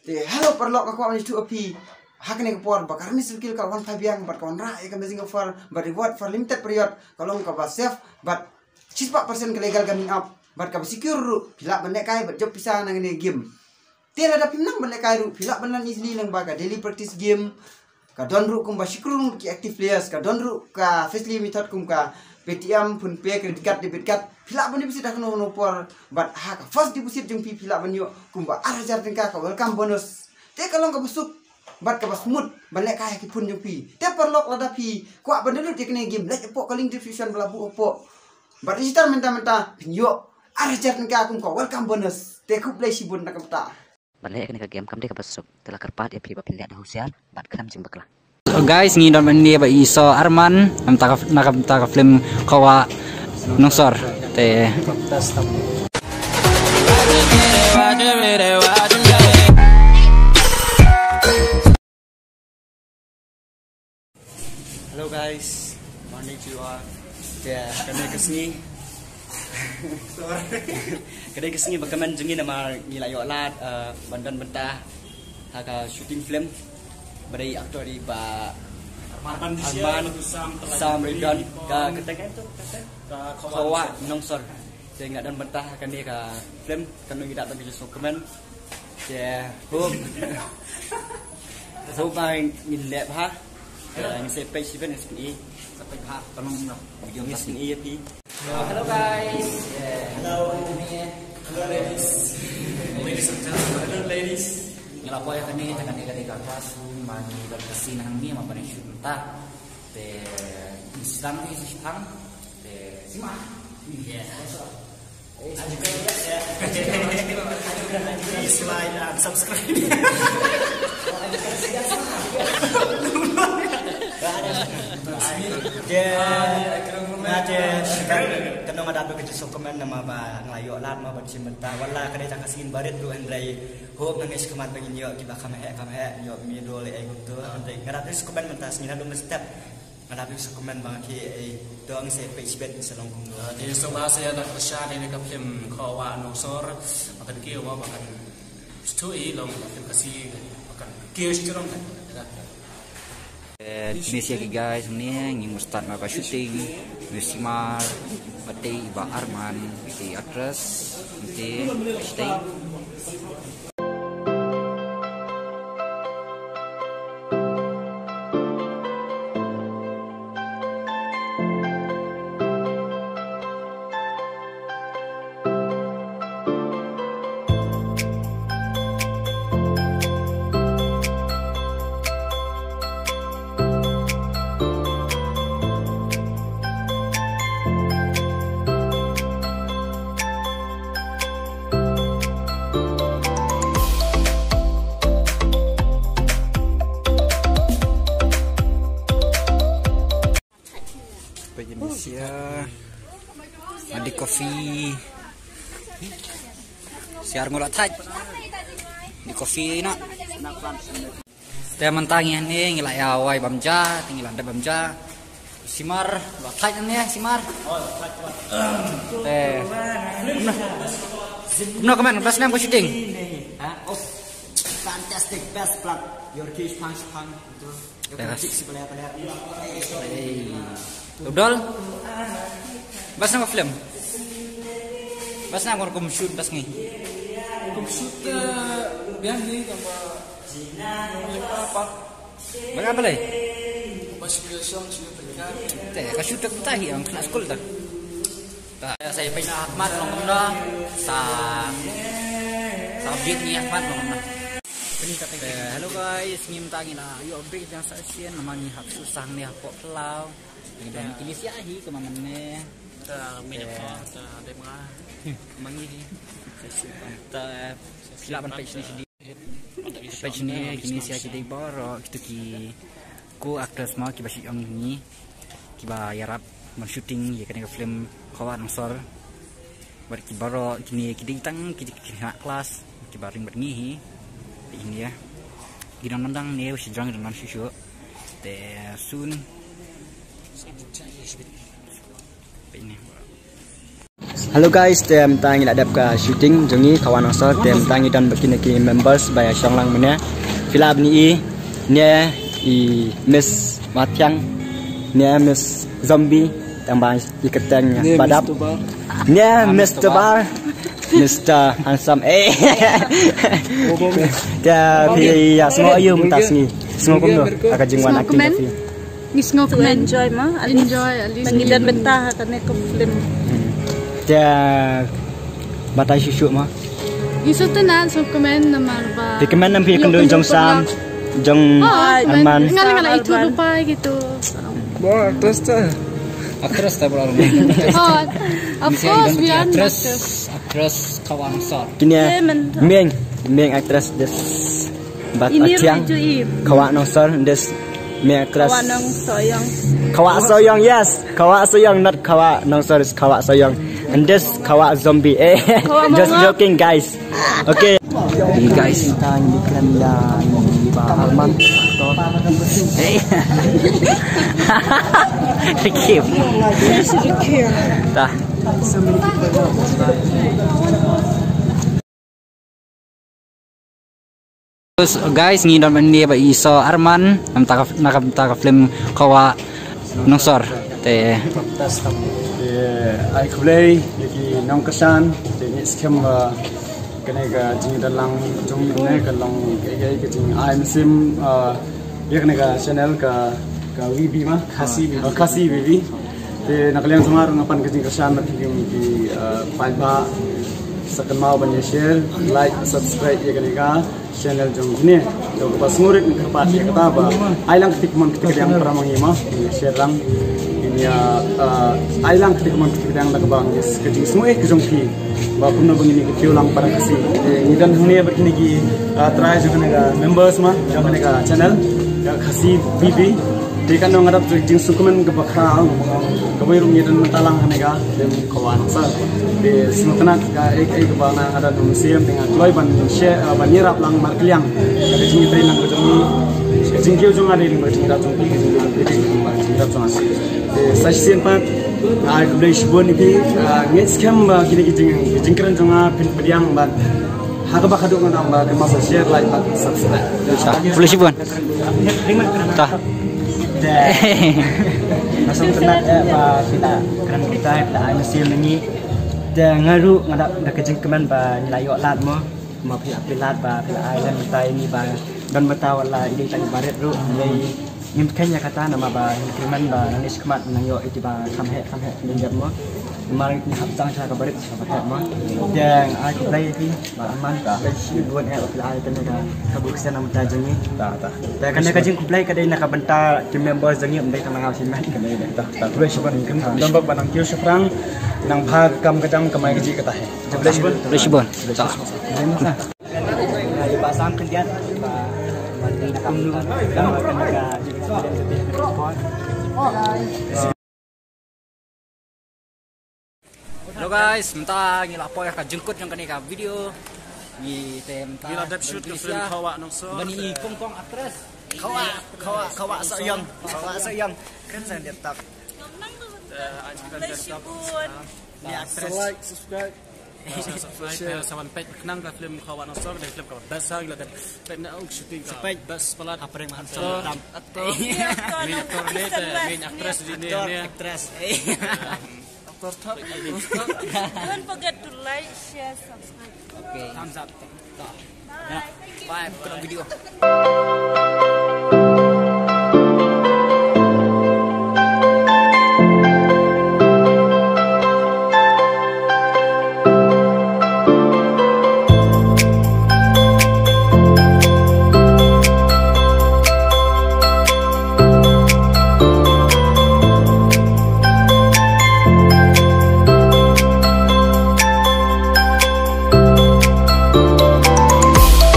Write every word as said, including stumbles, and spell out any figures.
Te hello paralok, ka kwah ban ïathuh ïa phi ha kane ka por ba ka Army Circle ka wan phai biang bad ka wanrah ïa ka amazing offer bad reward for limited period, ka long kaba safe bad shispah percent ka legal coming up bad kaba secure ruh. Phi lah ban lehkai bad jop pisa na kane ka game. Te lada phim nang ban lehkai ruh, phi lah ban lehkai easily lyngba ka daily practice game. Ka don ruh kumba shi klur ngut ki active players, ka don ruh ka facility method kum ka Paytm, PhonePe, credit card, debit card. Phi lah ban deposit ha kano kano por bad ha ka first deposit jong phi, phi lah ban ïoh kumba ar hajar tyngka ka welcome bonus. Te ka long kaba suk bad kaba smooth ban lehkai ha ki phone jong phi. Te paralok, lada phi kwah ban download ïa kane ka game, leit hapoh ka link description ba la buh hapoh bad register mynta mynta, phin ïoh ar hajar tyngka kum ka welcome bonus. Te khublei shibun na ka bynta. Ban leh ïa kane ka game kam dei kaba suk, te la kyrpad ïa phi ba phin leh da husiar bad khlem jingbakla. So guys, ngi don mynne bad i Soh Arman na ka bynta ka, na ka bynta ka film Khawa Nongsor. Te Hello guys, morning to you all. Te kane ka sngi, kane ka sngi ba kmen jong ngi namar ngi la ïoh lad, eh, ban don bynta ha ka shooting film ba dei actor i Bah Arman Sam Rydon, ka kyrteng tu, kyrteng Khawa Nongsor. Te ngi la don bynta ha kane ka film, kano ngi la don ka jingsngewkmen. Te hope, hope ba ngin leh bha. Te ngin sa peit shibit, ngin sa pyni. Sa peit bha, tang long video ngin sa pyni ïa phi. Hello guys. Hello. Hello ladies. Ladies and gentlemen. Hello ladies. Ngi la poi ha kane, te kane ka dei ka classroom ba ngi don ka scene hangne, ma ba ngi shoot mynta. Te ngi sdang ngi sdang. Te sima. Yeah. Please like and subscribe. Te nga te, kan, kan nga dap ka jingsngewkmen namar ba nga la ïoh lad mo ban shim bynta, wat la ka dei tang ka sien barit ruh, hynrei hope nga ngeit kumne ba ngin ïoh kiba kham heh kham heh, ïoh mih dol ei kumto, hynrei nga dap ka jingsngewkmen mynta, sngi naduh mynstep nga dap ka jingsngewkmen ba nga khie ei, to ngin sa peit shibit ngin sa long kumno. Te sngewbha sa ïa da ka sha kane ka film Khawa Nongsor, ba kan kiew ba kan shu i long film Khasi, ba kan kiew shi jrong kan. Eh, kine sia ki guys, hangne ngi mut start ma ka shooting. Ngi Simar, bad i Bah Arman, i actress, ngi shooting. Pejin sia. Adi coffee. Siar ngula thaj. Di coffee na. Te mynta ngi hangne ngi la ïa wai bam ja, te ngi la dep bam ja. Simar, la thaj hangne Simar. Te kumno, kumno kmen, best nam ka shooting. Fantastic, best plan. Your case, punch, punch. Best. Hey. Udol. Best na ka film. Best na ka kum shoot best ngi. Kum shoot, eh, biang ni ka ba. Ba ka balei? Ba shoot song, shoot ka. Te ka shoot tak tahi ang kena school tak. Ta, sa peit na ha khmat long kumno. Sa, sa update ni ha khmat long kumno. Eh, hello guys, ngim ta ngi la ïoh update jong sa sien, namar ngi hap shu sang ni hapoh phyllaw. Ngi don kine sia hi kumne. Ta mine pho, ta dep nga. Mangi hi. Ta phyllaw ban peit sini sini. Peit sini, kine sia ki dei baroh kito ki co-actors mo kiba shu ong ngi, kiba ïarap ban shooting ïa kane ka film Khawa Nongsor. Bad ki baroh kine ki dei tang ki, ki khynnah klas kiba ring bad ngi hi. Peit sini ïa. Ki dang nang dang ne, u shijrong ki dang nang shu shu. Te soon. Peit sini. Hello guys, te mynta ngi la dep ka shooting jong ngi Khawa Nongsor, te mynta ngi don bad kine ki members ba ïa shong lang mynne. Phi lah ban ïohi, ne i Miss Mathiang, ne Miss Zombie, tang ba i kyrteng ba dap. Ne Mister Bar, Mister Handsome. Eh. Te phi ïa sngew aïu mynta sngi? Sngew kumno ha ka jingwan acting ka phi? Ngi sngewkmen. Enjoy ma, at least. Enjoy, at least. Ngi don bynta ha kane ka film. Hmm. Te batai shuh shuh ma. Ngi sngewtynnat, sngewkmen namar ba. Phi kmen namar phi kynduh jong Sam, jong Arman. Ngan ngan ïathuh lypa gitu. Ba actress ta. Actress ta bro. Oh, of course we are actress. Actress Khawa Nongsor. Kine main, main actress this. But Ini Atiang, Raju Im. Khawa Nongsor, this me crush. Khawa Nongsoyong. Khawa Soyong, yes. Khawa Soyong, not Khawa Nongsor, is Khawa Soyong. And this Khawa Zombie. Eh, just joking, guys. Okay. Hey, guys. Tang di kren ya ni ba Arman. Eh. Rikim. Tah. Guys, ngi don mynne bad i Soh Arman, na ka, na ka film Khawa Nongsor. Te. Te, ai khublei ïa ki nongkyrshan, te ngi skhem ba kane ka jingdon lang jong ngi ne ka long ka, ka, ka jingai mynsiem, uh, ïa kane ka channel ka, ka V B ma, Khasi V B. Oh, Khasi V B. Te na ka liang jong nga ruh nga pan ka jingkyrshan na phi ki, uh, paidbah. Sa kynmaw ban ïa share, like, subscribe ïa kane ka channel jong ngi ne. Jong kaba sngewrit ngi kyrpad ïa kata ba ai lang kti kumne kti kadiang para ma ngi ma. Share lang. Ïa, uh, ai lang kti kumne kti kadiang da kaba ngi ka jingsngew ka jong phi. Ba kumno ba ngin ïa kiew lang para Khasi. Te ngi don hangne bad kine ki, uh, trai jong kane ka members ma jong kane ka channel. Ka Khasi V B. Te ka nong adap tu jing sukmen ka bakha kaba rum ngi don mynta lang ha ne ka dem kawan sa. Te sngewtynnat ka ek ek ba nga nga don mynsiem te nga kloi ban share, ah, ban ïarap lang markylliang ka jingïatreilang ka jong ngi, ka jingkiew jong nga dei lyngba ka jingïarap jong phi, ka jingïarap jong nga. Te sa shisien pat ai khublei shibun ïa phi, ah, ngi skhem ba kine ki jing, ki jingkren jong nga phin pdiang bad ha kaba khadduh ngan ong ba kynmaw sa share, like bad subscribe. Khublei shibun. Ta. Nga sngewtynnat eh ba phi la kren kita, phi la ai mynsiem na ngi. Te nga ruh nga da, da ka jingkmen ba ngi la ïoh lad mo. Ma phi la phi lad ba phi la ai lad mynta ïa ngi ba don mynta wat la ïa dei tang barit ruh. Dei ngim kheiñ ïa kata namar ba ngim kmen ba nangne shakhmat nang ïoh ïa kiba kham heh kham heh ki lyndet mo. Namar ngi hap tang sha ka barit sha ka heh mo. Te ai khublei ïa phi. Ba Arman, khublei shibun eh, ba phi la ai kane ka, ka buh ksiar na ka bynta jong ngi. Ta, ta. Te kane ka jingkhublei ka dei na ka bynta ki members jong ngi, ym dei tang na nga shisien. Kane dei, ta, ta. Khublei shibun, don bok ba nang kiew shaphrang, nang bha ka kam ka jam, kamai kajih kata hi. Khublei shibun. Khublei shibun. Ta. Ba sam khyndiat, ba, ba dei na ka bynta, ba kane ka jingkhublei. Hello guys, mynta ngi la poi ka jingkut jong kane ka video. Ngi te mynta ngi la dep shoot ka film Khawa Nongso. Ngi i pong pong actress. Khawa, Khawa, Khawa Soyong. Khawa Soyong. Kren sa dia tak. Ni actress. Like, subscribe. Subscribe, share, sa wan peit khnang ka film Khawa Nongso, ka film kaba best ha, ngi la dep peit na ong shooting ka best palat. Apa yang handsome? Actor. Main actor ne, main actress di ne. Actor, actress. Actor top. Don't forget to like, share, subscribe. Okay. Thumbs up. Bye. Bye. Kena video.